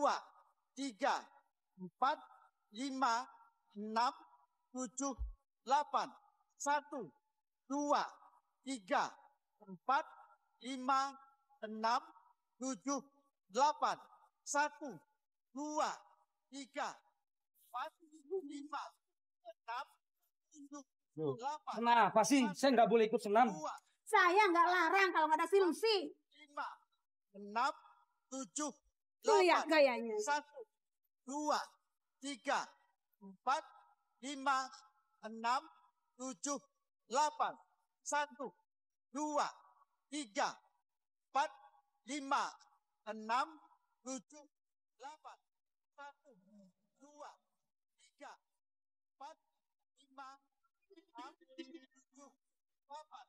2, 3, 4, 5, 6, 7, 8. 1, 2, 3, 4, 5, 6, 7, 8. 1, 2, 3, 4, 5, 6, 7, 8. Kenapa sih saya nggak boleh ikut senam? 2, Saya nggak larang kalau nggak ada solusi. 5, 6, 7, Lihat 8. gayanya. 1, 2, 3, 4, 5, 6, 7, 8. 1, 2, 3, 4, 5, 6, 7, 8. 1, 2, 3, 4, 5, 6, 7, 8.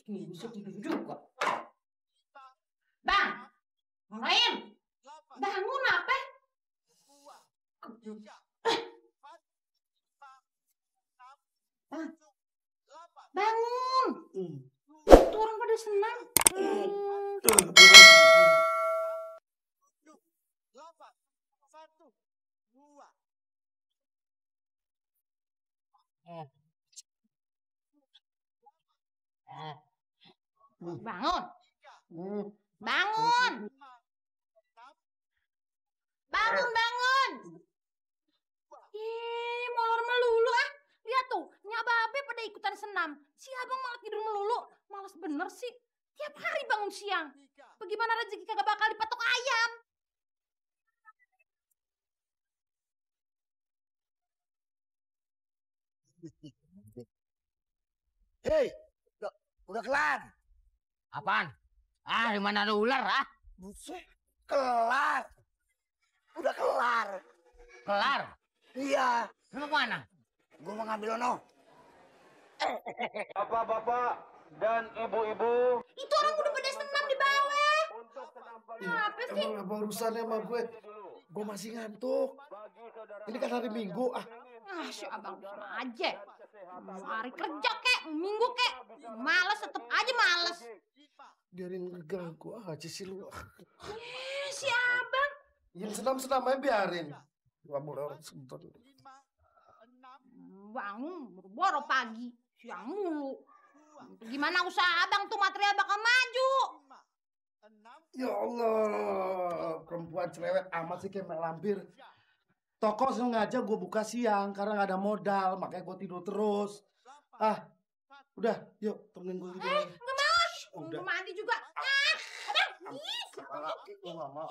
Ini bisa tidur juga. Bang, Ryan, bangun apa? Bangun. Itu orang pada senang. 1, 2. Bangun. Bangun. Bangun, bangun. Ih, molor melulu ah. Lihat tuh, nyababe pada ikutan senam. Si abang malah tidur melulu. Males bener sih. Tiap hari bangun siang. Bagaimana rezeki kagak bakal dipatok ayam? Hei, udah kelar. Apaan? Ah, di mana ada ular, ah? Buset, kelar. Udah kelar. Kelar. Iya, Lu mau kemana? gua mau ngambil ono. Bapak-bapak dan ibu-ibu, Itu orang udah pada senam di bawah. untuk penampilan Kenapa sih? Emang apa urusannya sama gue? Gue masih ngantuk. bagi saudara Ini kan hari Minggu. Ah, Ah, si abang sama aja. Hari kerja kek, minggu kek. Males tetep aja males. biarin ngeganggu aja sih lu. Si abang. Yang senam-senam aja biarin. Gua boleh orang sebentar. Bangun, boro pagi. Siang mulu. Gimana usaha abang tuh material bakal maju? Ya Allah, perempuan cerewet amat sih kayak Mak Lampir. Toko sengaja gue buka siang karena nggak ada modal, makanya gue tidur terus. Ah, udah, yuk temenin gue gitu. Nggak mau. Udah. Mau mandi juga. Ah, abang. Ih. Laki gue nggak mau.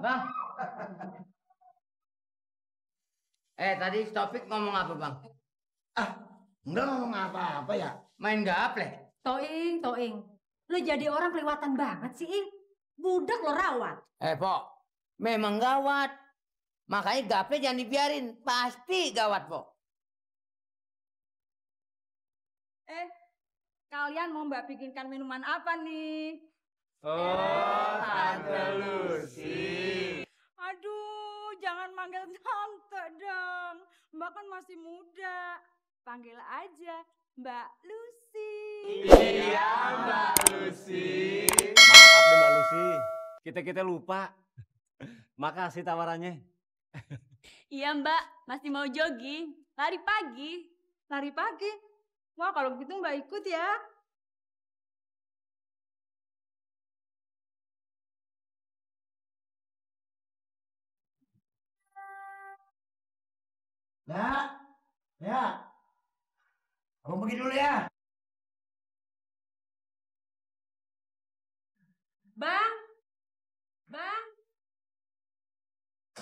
Bang. Tadi Taufik ngomong apa, Bang? Enggak ngomong apa-apa ya. Main gaple. Toing. Lu jadi orang kelewatan banget sih, Ing. Budak lo rawat. Pok. Memang gawat. Makanya gaple jangan dibiarin. Pasti gawat, Pok. Kalian mau Mbak bikinkan minuman apa nih? Oh, Tante Lucy. Aduh, jangan manggil tante dong. Mbak kan masih muda. Panggil aja Mbak Lucy. Iya, Mbak Lucy. Maaf deh Mbak Lucy, kita lupa. Makasih tawarannya. Iya Mbak, masih mau jogging. Lari pagi. Lari pagi? Wah kalau begitu Mbak ikut ya. Ya. Aku pergi dulu ya. Bang, bang,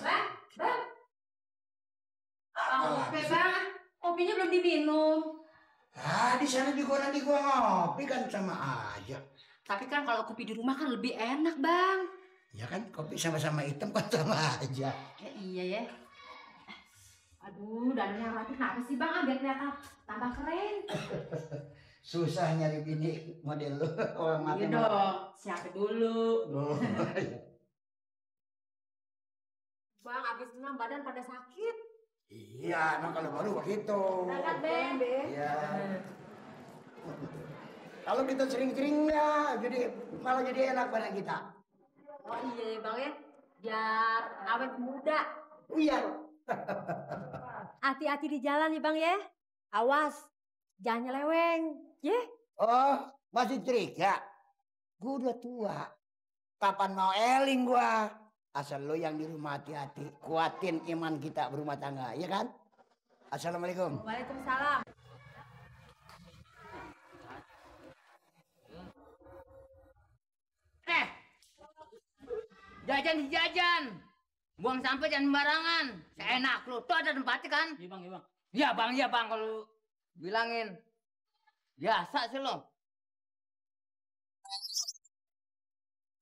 bang, bang. Oke bang, kopinya belum diminum. Ah, di sana juga nanti gua ngopi kan sama aja. Tapi kan kalau kopi di rumah kan lebih enak bang. Ya kan kopi sama-sama hitam kan sama aja. Iya ya. Aduh, dananya rapi kenapa sih bang? Biar kelihatan tambah keren. Susah nyari bini model lu. Orang mati. Iya dong, siapa dulu? Oh, Bang, abis senam badan pada sakit. iya, emang kalau baru begitu. Berangkat Ben. Iya. Kalau kita sering-sering ya, malah jadi enak badan kita. Oh iya bang ya, biar awet muda. Iya. Hati-hati di jalan ya bang ya. Awas, jangan nyeleweng. Ya. Oh, masih curiga? Gua udah tua. Kapan mau eling gua? Asal lo yang di rumah hati-hati. Kuatin iman kita berumah tangga, ya kan? Assalamualaikum. Waalaikumsalam. Jajan di jajan. Buang sampah jangan sembarangan. Seenak lu. Tuh ada tempatnya kan? Iya bang, iya bang. Iya bang kalau bilangin. Biasa sih lo.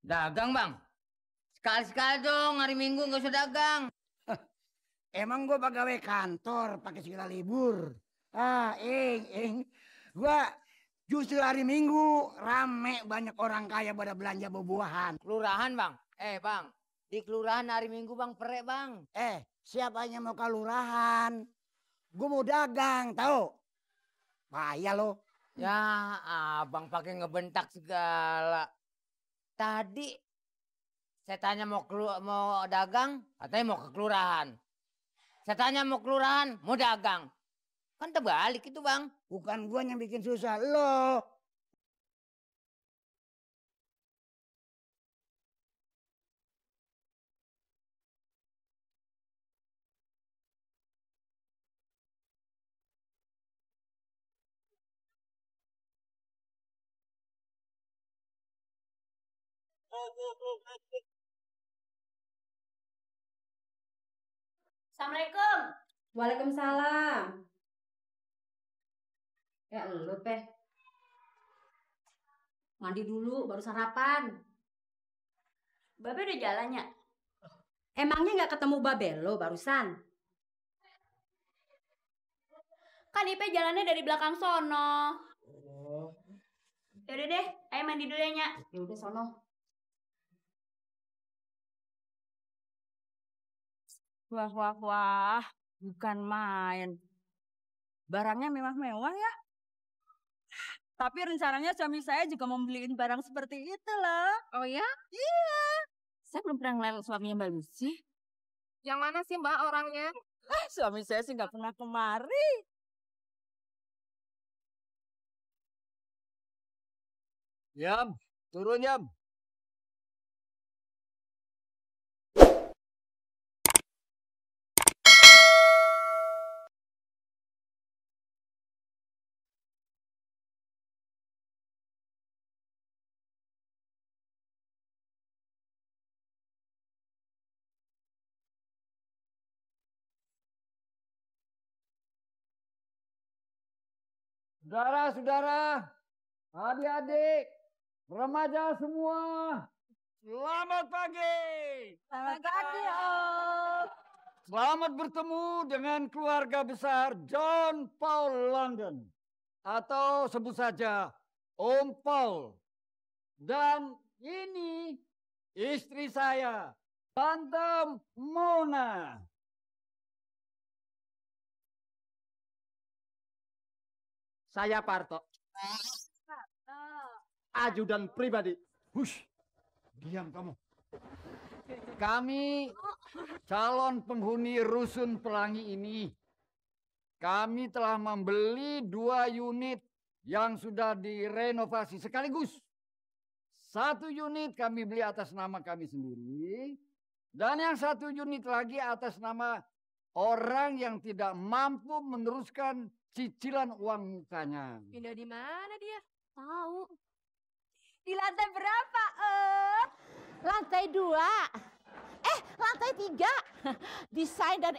Dagang bang. Sekali-sekali dong hari Minggu nggak usah dagang. Emang gua pegawai kantor pakai segala libur. Gua justru hari Minggu rame banyak orang kaya pada belanja buah-buahan. Kelurahan bang. Bang. Di kelurahan hari Minggu bang perek bang. Siapanya mau ke kelurahan? Gua mau dagang, tahu? Bahaya lo. Ya abang pakai ngebentak segala. Tadi saya tanya mau dagang, katanya mau ke kelurahan. Saya tanya mau kelurahan, mau dagang. Kan terbalik itu bang. Bukan gua yang bikin susah, lo. Assalamualaikum. Waalaikumsalam. Ya lu Peh. Mandi dulu baru sarapan. Babe udah jalannya. Emangnya nggak ketemu Babel lo barusan? Kan Ipe jalannya dari belakang sono. Oh. Yaudah deh, ayo mandi dulu ya, Nyak. Ya udah sono. Wah, bukan main. Barangnya mewah-mewah ya. Tapi rencananya suami saya juga mau beliin barang seperti itu loh. Oh ya? Iya. Saya belum pernah ngeliat suaminya Mbak Lucy. Yang mana sih Mbak orangnya? Suami saya sih nggak pernah kemari. Yam, turun Yam. Saudara-saudara, adik-adik, remaja semua, selamat pagi. Selamat pagi, Om. Selamat bertemu dengan keluarga besar John Paul London. Atau sebut saja Om Paul. Dan ini istri saya, Tante Mona. Saya Parto. Ajudan pribadi. Hush, diam kamu. Kami calon penghuni Rusun Pelangi ini. Kami telah membeli 2 unit yang sudah direnovasi sekaligus. 1 unit kami beli atas nama kami sendiri. Dan yang 1 unit lagi atas nama orang yang tidak mampu meneruskan cicilan uang mukanya. Pindah di mana dia? Tahu. Di lantai berapa, Lantai 2. Lantai 3. Desain dan